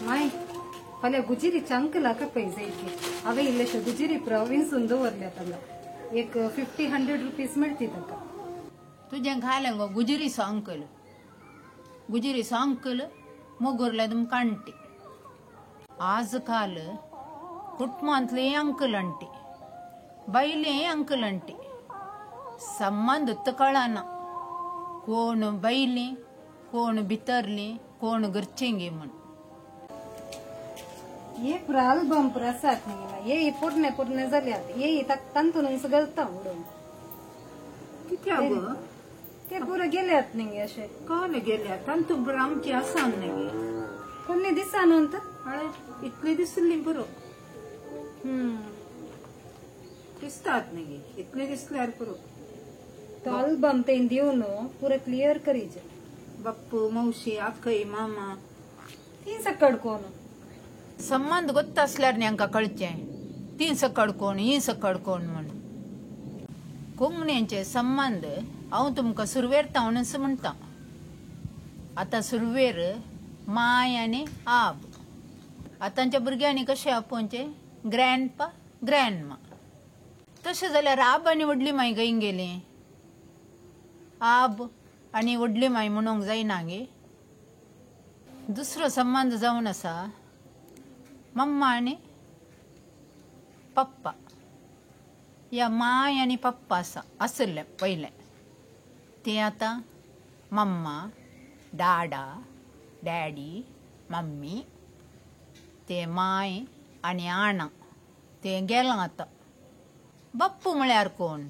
माय फाल्यां गुजिरीच्या अंकलाक पळय जायती हांवें इल्लेशे गुजिरी पुरो विंचून दवरल्या तांगा एक 50-100 रुपीज मेळटी ताका. तुजें घालें गो गुजिरीचो अंकल, गुजिरीचो अंकल मोगोरले तुमकां आण्टी. आजकाल कुटुंबांतले अंकल आण्टी, बायले अंकल आण्टी, संबंद कळना कोण बायली कोण भितरली कोण घरचेंगी म्हण. हे पुरो अल्बम पुरो आसात न्ही, हे पोरणे पोरणे जाल्यात, हे तांतून घालता उडोवन. कित्याक गो ते पुरो गेल्यात न्ही अशे? कोण गेल्यात तांतून पुरो आमची आसा न्ही, कोणी दिसना तर हय इतले दिसली पुरो दिसतात न्ही, इतले दिसल्यार पुरो. तो अल्बम ते दिवन पुरो क्लियर करीजे. बाप्पू मावशी आकय मामा ती सकड कोण संबंद गोत्त आसल्यार न्ही हांकां कळचें ती सकड कोण ही सकड कोण म्हण. कोंकणीचे संबंद हांव तुमकां सुरवेर तावनच म्हणटा. आतां सुरवेर माय आनी आब. आतांच्या भुरग्यांनी कशें आपोवचें ग्रँडपा ग्रँडमा. तशें जाल्यार आब आनी व्हडली माय खंय गेली? आब आनी व्हडली माय म्हणूंक जायना गे. दुसरो संबंद जावन आसा मम्मा आनी पप्पा. या माय आनी पप्पा आसा आसले पयलें, ते आतां मम्मा डाडा डॅडी मम्मी, ते माय आनी आणा ते गेलां आतां. बाप्पू म्हळ्यार कोण?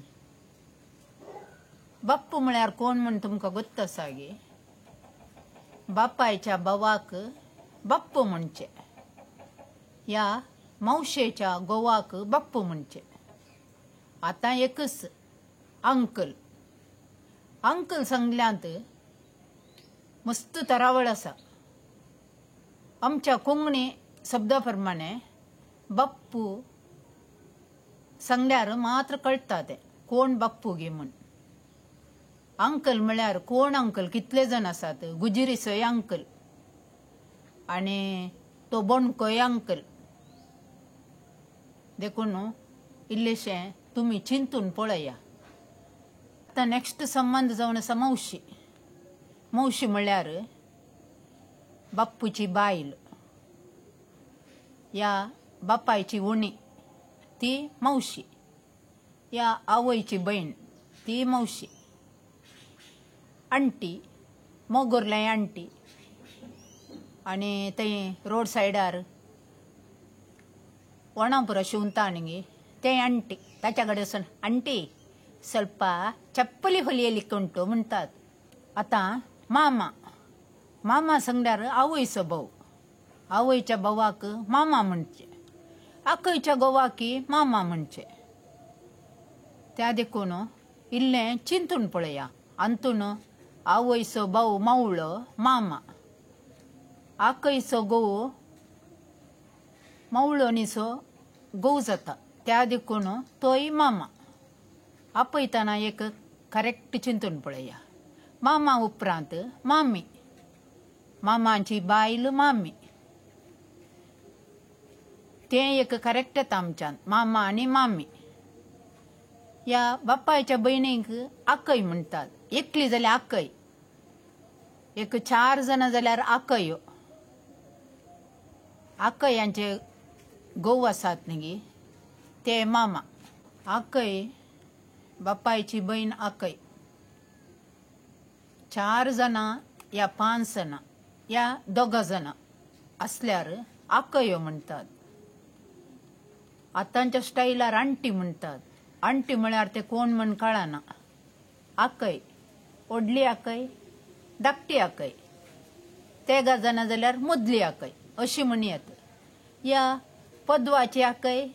बाप्पू म्हळ्यार कोण म्हण तुमकां गोत्त आसा गे? बापायच्या भावाक बाप्पू म्हणचें, या मावशेच्या घोवाक बाप्पू म्हणचें. आतां एकच अंकल. अंकल सांगल्यांत मस्त तरावळ आसा. आमच्या कोंकणी शब्दा प्रमाणे बाप्पू सांगल्यार मात्र कळटा तें कोण बाप्पू गे म्हण. अंकल म्हळ्यार कोण अंकल कितले जाण आसात, गुजिरीचोय अंकल आनी तो बोणकोय अंकल. देखून इल्लेशें तुमी चिंतून पळया. आतां नॅक्स्ट संबंद जावन आसा मावशी. मावशी म्हळ्यार बाप्पूची बायल या बापायची उणी ती मावशी, या आवयची भयण ती मावशी. आण्टी मोगोरलें आण्टी आनी थंय रोड सायडार वणा पुरो शिंवता न्ही ते आण्टी, ताच्या कडेन वचून आण्टी ಸ್ವಲ್ಪ ಚಪ್ಪಲಿ ಹೊಲಿಯಲಿಕ್ಕೆ ಉಂಟು म्हणटात. आतां मामा, मामा सांगल्यार आवयचो भाव, आवयच्या भावाक मामा म्हणचें, आकयच्या घोवाकी मामा म्हणचें. त्या देखून इल्लें चिंतून पळया. अंतून आवयचो भाव मावळो मामा, आकयचो घोव मावळो न्हीसो घोव जाता, त्या देखून तोय मामा. आपयतना एक करेक्ट चिंतून पळया. मामा उपरांत मामी, मामाची बायल मामी, तें एक करेक्ट येता आमच्यान मामा आनी मामी. ह्या बापायच्या भयणीक आकय म्हणटात. एकली जाल्यार आकय, एक 4 जाणां जाल्यार आकयो. आकयांचे घोव आसात न्ही ते मामा. आकय बापायची भयण आकय. 4 जाणां या 5 जाणां या 2 जाणां आसल्यार आकयो म्हणटात. आतांच्या स्टायलार आण्टी म्हणटात. आण्टी म्हळ्यार ते कोण म्हण कळना. आकय, व्हडली आकय, धाकटी आकय, 3 जाणां जाल्यार मदली आकय अशी म्हणयेत. या पदवाची आकय,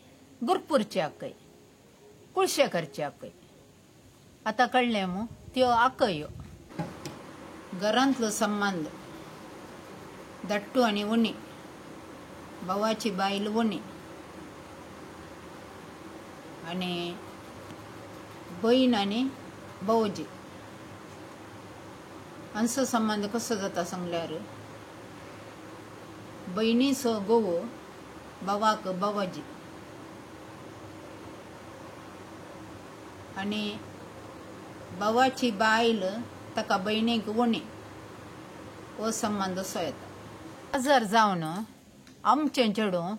गुरपूरची आकय, कुळशेकरची आकय. आतां कळ्ळें मू त्यो आकयो. घरांतलो संबंद धाट्टू आनी उणी, भावाची बायल उणी आनी बहीण आनी भावजी. हांचो संबंद कसो जाता सांगल्यार बहिणीचो घोव भावाक भावाजी आनी भावाची बायल ताका भयणीक वणी हो संबंद असो येता. काजार जावन आमचें चेडूं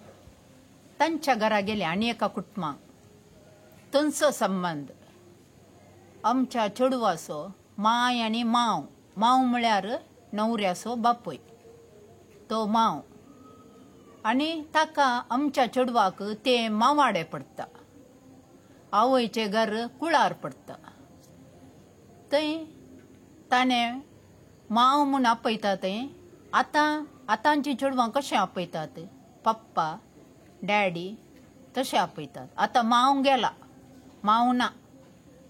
तांच्या घरा गेलें आनी एका कुटुंबाक थंयचो संबंद आमच्या चेडवाचो माय आनी मांव. मांव म्हळ्यार न्हवऱ्याचो बापूय तो मांव आनी ताका आमच्या चेडवाक तें मावाडे पडटा. आवयचें घर कुळार पडटा. थंय ताणें मांव म्हूण आपयता. थंय आतां आतांची चेडवां कशें आपयतात, पप्पा डॅडी तशें आपयतात. आतां मांव गेला, मांव ना,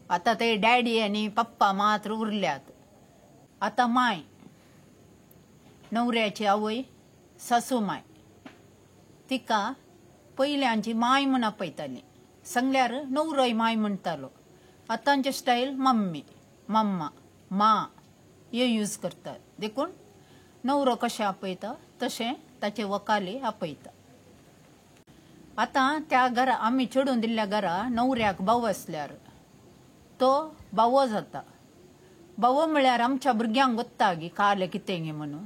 आतां ते डॅडी आनी पप्पा मात्र उरल्यात. आतां माय न्हवऱ्याची आवय सासू माय तिका पयल्यांची माय म्हूण आपयताली. सांगल्यार न्हवरोय माय म्हणटालो. आतांचे स्टायल मम्मी मम्मा मा हे यूज करतात. देखून न्हवरो कशें आपयता तशें ताचे वकाली आपयता. आतां त्या घरा आमी चेडून दिल्ल्या घरा न्हवऱ्याक भाव आसल्यार तो भावो जाता. भावो म्हळ्यार आमच्या भुरग्यांक गोत्ता गी काले कितें गी म्हणून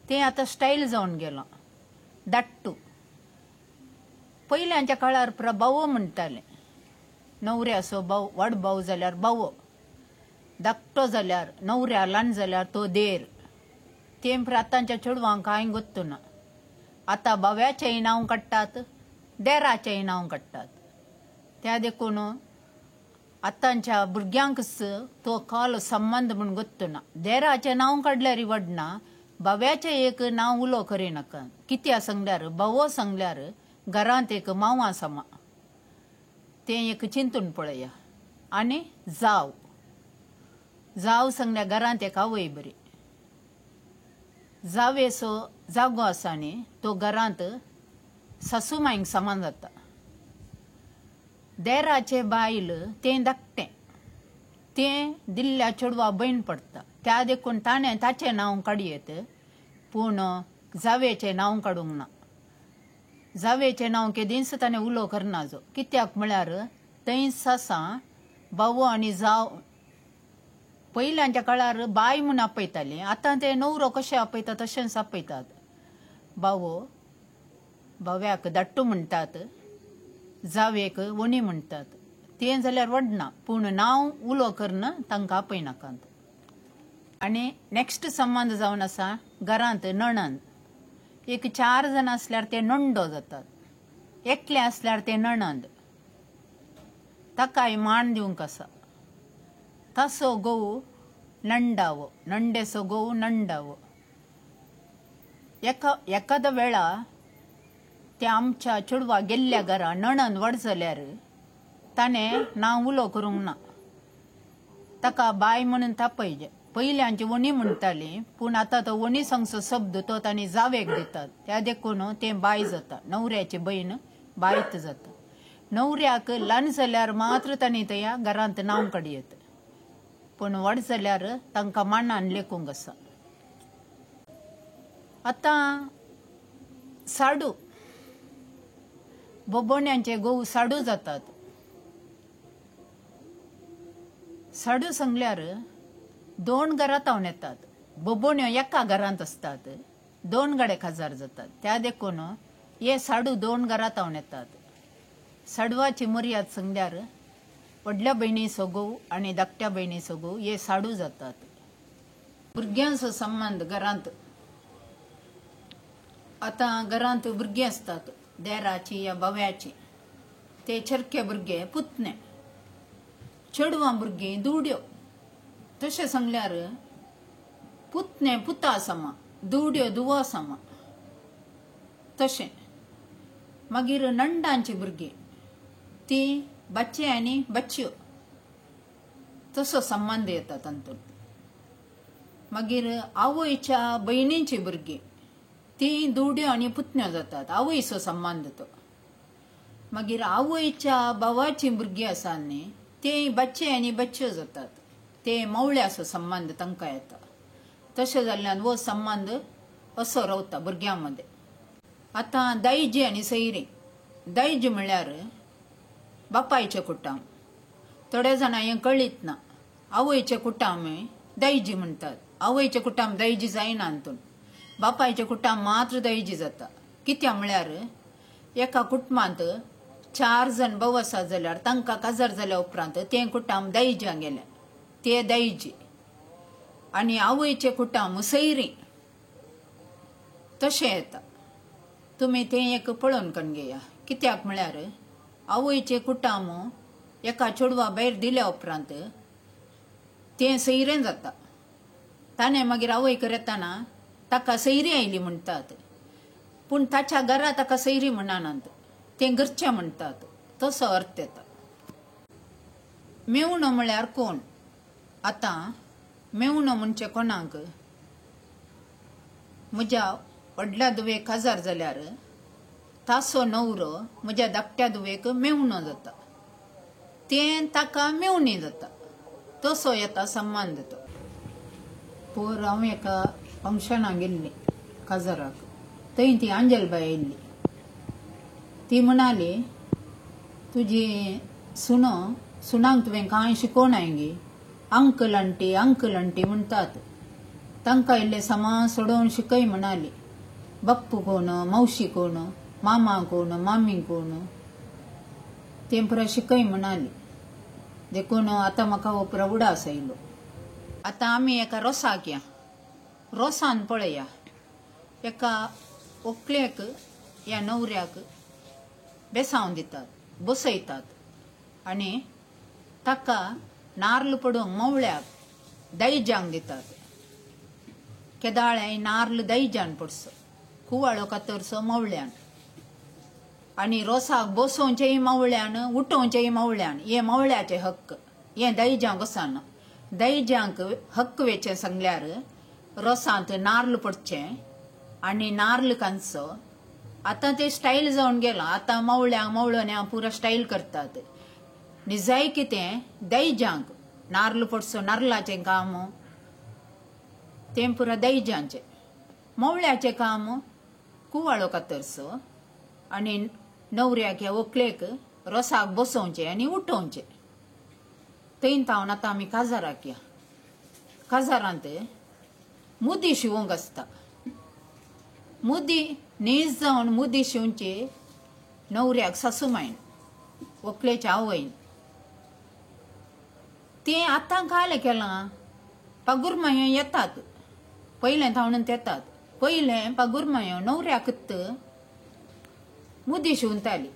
तें आतां स्टायल जावन गेलां. दाट्टू पयल्यांच्या काळार पुरा भावो म्हणटाले. न्हवऱ्याचो भाव व्हड भाव जाल्यार भावो, धाकटो जाल्यार न्हवऱ्या ल्हान जाल्यार तो देर. तें आतांच्या चेडवांक कांय गोत्तू ना. आतां भाव्याचेंय नांव काडटात, देराचेंय नांव काडटात. त्या देखून आतांच्या भुरग्यांकच तो काल संबंद म्हूण गोत्तू ना. देराचें नांव काडल्यार वडना, भाव्याचें एक नांव उलो करिनाका. कित्याक सांगल्यार भावो सांगल्यार घरांत एक मांव आसा तें एक चिंतून पळया. आनी जाव जाव सांगल्यार घरांत एक आवय बरी. जावेचो जागो आसा न्ही तो घरांत सासू मांयक समान जाता. देराचें बायल तें धाकटें, तें दिल्ल्या चेडवा भयण पडटा. त्या देखून ताणें ताचें नांव काडयेत पूण जावेचें नांव काडूंक ना. जावेचें नांव केदींच ताणें उलो करना जो. कित्याक म्हळ्यार थंय आसा भावो आनी जाव. पयल्यांच्या काळार बाय म्हूण आपयताली. आतां ते न्हवरो कशें आपयता तशेंच आपयतात. भावो भाव्याक दाट्टू म्हणटात, जावेक वणी म्हणटात. तें जाल्यार वडना पूण नांव उलो करून तांकां आपयनाकात. आनी नेक्स्ट संबंद जावन आसा घरांत नणंद. एक 4 जाण आसल्यार ते नंडो जातात, एकले आसल्यार ते नणंद. ताकाय मान दिवंक आसा. तासो घोव नंडावो, नंडेचो घोव नंडावो. एकादा वेळा ते आमच्या चेडवा गेल्ल्या घरा नणंद व्हड जाल्यार ताणें नांव उलो करूंक ना. ताका बाय म्हणून तापयजे. पयल्यांची वणी म्हणटाली पूण आतां तो वणी सांगचो शब्द तो तांणी जावेक दितात. त्या देखून तें बाय जाता. न्हवऱ्याची भयण बायत जाता. न्हवऱ्याक ल्हान जाल्यार मात्र तांणी त्या घरांत नांव काडयेत पूण व्हड जाल्यार तांकां मानान लेखूंक आसा. आतां साडू बोबोण्यांचे घोव साडू जातात. साडू सांगल्यार 2 घरांत हांव येतात. बोबोण्यो एका घरांत आसतात, 2 गडे खाजार जातात. त्या देखून हे साडू 2 घरांत हांव येतात. साडवाची मर्याद सांगल्यार व्हडल्या भयणीचो घोव आनी धाकट्या भयणीचो घोव हे साडू जातात. भुरग्यांचो संबंद घरांत आतां घरांत भुरगीं आसतात देराची या भाव्याची. ते चरके भुरगे पुतणे, चेडवां भुरगीं दुड्यो. तशें सांगल्यार पुतणे पुता समा, दुड्यो दुवा समा तशें. मागीर नंडांची भुरगीं ती बच्चे आनी बच्च्यो तसो संबंद येता तातूंत. मागीर आवयच्या भयणींची भुरगीं ती दुड्यो आनी पुतण्यो जातात, आवयचो संबंद तो. मागीर आवयच्या भावाची भुरगीं आसा न्ही ते बच्चे आनी बच्च्यो जातात, ते मवळ्याचो संबंद तांकां येता. तशें जाल्ल्यान हो संबंद असो रावता भुरग्यां मदें. आतां दायजी आनी सैरी. दायजी म्हळ्यार बापायचें कुटाम. थोड्या जाणां हें कळीत ना. आवयचें कुटाम दायजी म्हणटात. आवयचें कुटाम दायजी जायना हातून. बापायचें कुटाम मात्र दायजी जाता. कित्याक म्हळ्यार एका कुटुंबांत 4 जाण भाव आसा जाल्यार तांकां काजार जाल्या उपरांत तें कुटाम दायज्यां गेलें, ते दायजी. आनी आवयचें कुटाम सैरी तशें येता. तुमी तें एक पळोवन करून घेया. कित्याक म्हळ्यार आवयचें कुटाम एका चेडवा भायर दिल्या उपरांत तें सैरें जाता. ताणें मागीर आवय येताना ताका सैरी आयली म्हणटात, पूण ताच्या घरा ताका सैरी म्हणनात, तें घरचें म्हणटात. तसो अर्थ येता. मेवणो म्हळ्यार कोण? आतां मेवणो म्हणचे कोणाक? म्हज्या व्हडल्या धुवेक काजार जाल्यार तासो नवरो म्हज्या धाकट्या धुवेक मेवणो जाता, तें ताका मेवणी जाता. तसो येता संबंद तो. पोर हांव एका फंक्शनाक गेल्ली काजाराक, थंय ती आंजलबाय आयिल्ली. ती म्हणाली, तुजी सुनो सुनांक तुवें कांय शिकोवनाय गे, अंकल आंटी अंकल आंटी म्हणटात, तांकां इल्लें समा सोडोवन शिकय म्हणाली. बाप्पू कोण, मावशी कोण, मामा कोण, मामी कोण, तें पुरा शिकय म्हणाली. देखून आतां म्हाका हो पुरा उडास आयलो. आतां आमी एका रोसाक या. रोसान पळया एका व्हंकलेक या न्हवऱ्याक बेसांव दितात, बसयतात आनी ताका नार्ल पडूंक मोवळ्याक दायज्यांक दितात. केदाळ्याय नार्ल दायज्यान पडसो, कुवाळो कातरसो मोवळ्यान. आनी रोसाक बसोवचेय मोवळ्यान, उठोवचेय मोवळ्यान. हे मोवळ्याचे हक्क, हे दायज्यांक वचना. दायज्यांक हक्क वेचें सांगल्यार रोसांत नार्ल पडचें आनी नार्ल कांचो. आतां ते स्टायल जावन गेलां. आतां मोवळ्यांक मोवळ्यो पुरा स्टायल करतात. निजाय कितें दायज्यांक नार्ल पडसो, नार्लाचें काम तें पुरा दायज्यांचें. मोवळ्याचें काम कुवाळो कातरसो आनी न्हवऱ्याक ह्या व्हंकलेक रोसाक बसोवचें आनी उठोवचें. थंय तावन आतां आमी काजाराक या. काजारांत मुदी शिवूंक आसता. मुदी न्हीज जावन मुदी शिंवची न्हवऱ्याक सासूमायन, व्हंकलेच्या आवयन. तें आतां कालें केलां. पागुरमायो येतात पयलें धांवणून येतात. पयलें पागुरमायो न्हवऱ्याकूच मुदी शिंवताली.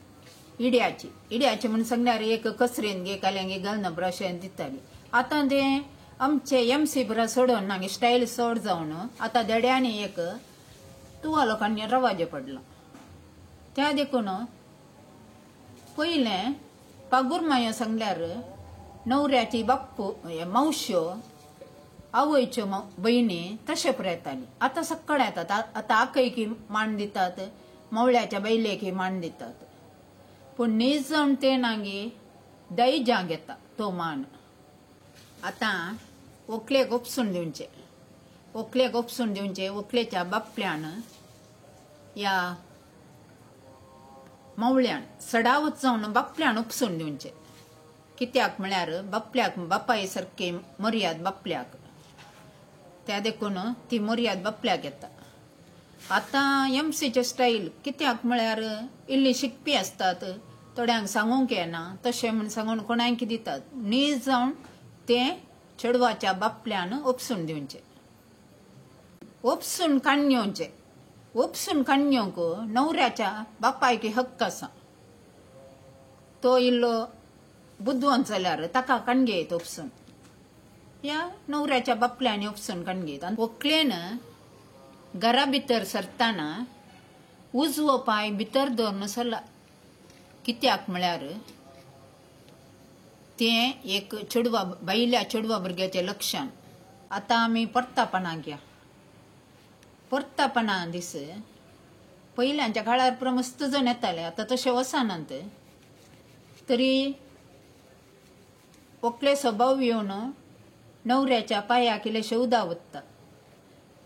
इड्याची इड्याची म्हूण सांगल्यार एक कसरेन गे काल्यांगे घालना ब्रशेन दिताली. आतां तें आमचे एम सी पुरा सोडून मागीर स्टायल सोड जावन आतां देड्यांनी एक तुवा लोकांनी रवाजे पडला. त्या देखून पयलें पागुरमायो सांगल्यार न्हवऱ्याची बाप्पू मावश्यो आवयच्यो भयणी तशें पुरा येताली. आतां सक्कड येतात. आतां आकयकी मान दितात, मोवळ्याच्या बैलेकी मान दितात. पूण न्हीज जावन तें नागी दायज्यांक येता तो मान. आतां व्हंकलेक उपसून दिवचें, व्हंकलेक उपसून दिवचें. व्हंकलेच्या बापल्यान या मोवळ्यान सडावत जावन बापल्यान उपसून दिवचें. कित्याक म्हळ्यार बापल्याक बापाय सारकी मर्याद बापल्याक, त्या देखून ती मर्याद बापल्याक येता. आतां एमसीचे स्टायल कित्याक म्हळ्यार इल्ली शिकपी आसतात, थोड्यांक सांगूंक येना तशें म्हूण सांगून कोणाक दितात. न्हीज जावन तें चेडवाच्या बापल्यान उपसून दिवचें. उपसून काडून घेवचें. उपसून काडून घेवंक न्हवऱ्याच्या बापायक हक्क आसा. तो इल्लो बुदवंत जाल्यार ताका काडून घेयत उपसून, ह्या न्हवऱ्याच्या बापल्यान उपसून काडून घेयत. आनी व्हंकलेन घरा भितर सरतना उजवो पांय भितर दवरून सरला. कित्याक म्हळ्यार तें एक चेडवा बायल्या चेडवा भुरग्याचें लक्षण. आतां आमी परतापणाक या. परतापणा दीस पयल्यांच्या काळार पुरा मस्त जण येताले, आतां तशें वचनात. तरी व्हंकलेचो भाव येवन न्हवऱ्याच्या पांयाक इल्लेशें उदक ओत्ता.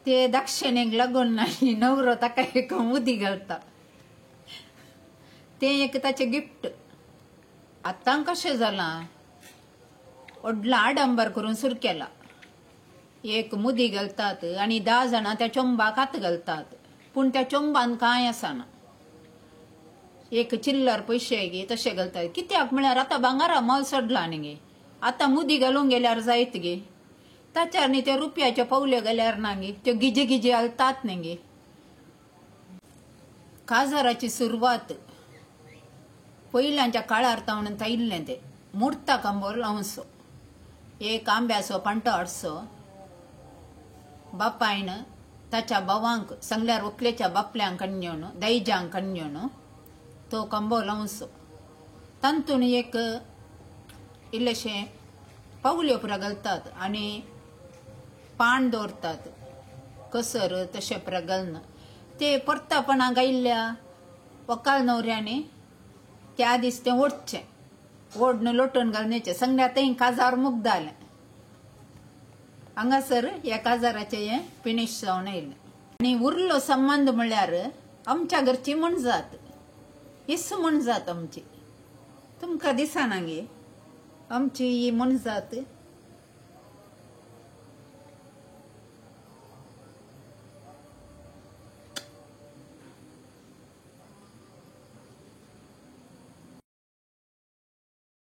ते दाक्षिणेक लागून आनी न्हवरो ताका एक मुदी घालता. तें एक ताचें गिफ्ट. आतां कशें जालां, व्हडलो आडंबर करून सुरू केला. एक मुदी घालतात आनी 10 जाणां त्या चोंबाक हात घालतात, पूण त्या चोंबान कांय आसना. एक चिल्लर पयशे गे तशे घालतात. कित्याक म्हळ्यार आतां भांगरा मोल चडला न्ही गे, आतां मुदी घालूंक गेल्यार जायत गे. ताच्यार न्ही त्या रुपयाच्यो पावल्यो घाल्यार ना गे, त्यो गिजी गिजी घालतात न्ही गे. काजाराची सुरवात पयल्यांच्या काळार तावन आयिल्लें तें मुर्ता कांबोर लावचो, एक आंब्याचो पांटो हाडचो. बापायन ताच्या भावांक सांगल्यार व्हंकलेच्या बापल्यांक घेवन दायज्यांक घेवन तो कांबो लावचो. तातूंत एक इल्लेशें पावल्यो पुरा घालतात आनी पान दवरतात, कसर तशें पुरा घालना. ते परतापणाक आयिल्ल्या वकाल न्हवऱ्यांनी त्या दीस तें ओडचें, ओडून लोटून घालून येचें. सांगल्यार थंय काजार मुगदालें. हांगासर ह्या काजाराचें हें फिनीश जावन आयलें. आनी उरलो संबंद म्हळ्यार आमच्या घरची म्हणजात, हीच म्हणजात आमची. तुमकां दिसना गे आमची ही म्हणजात?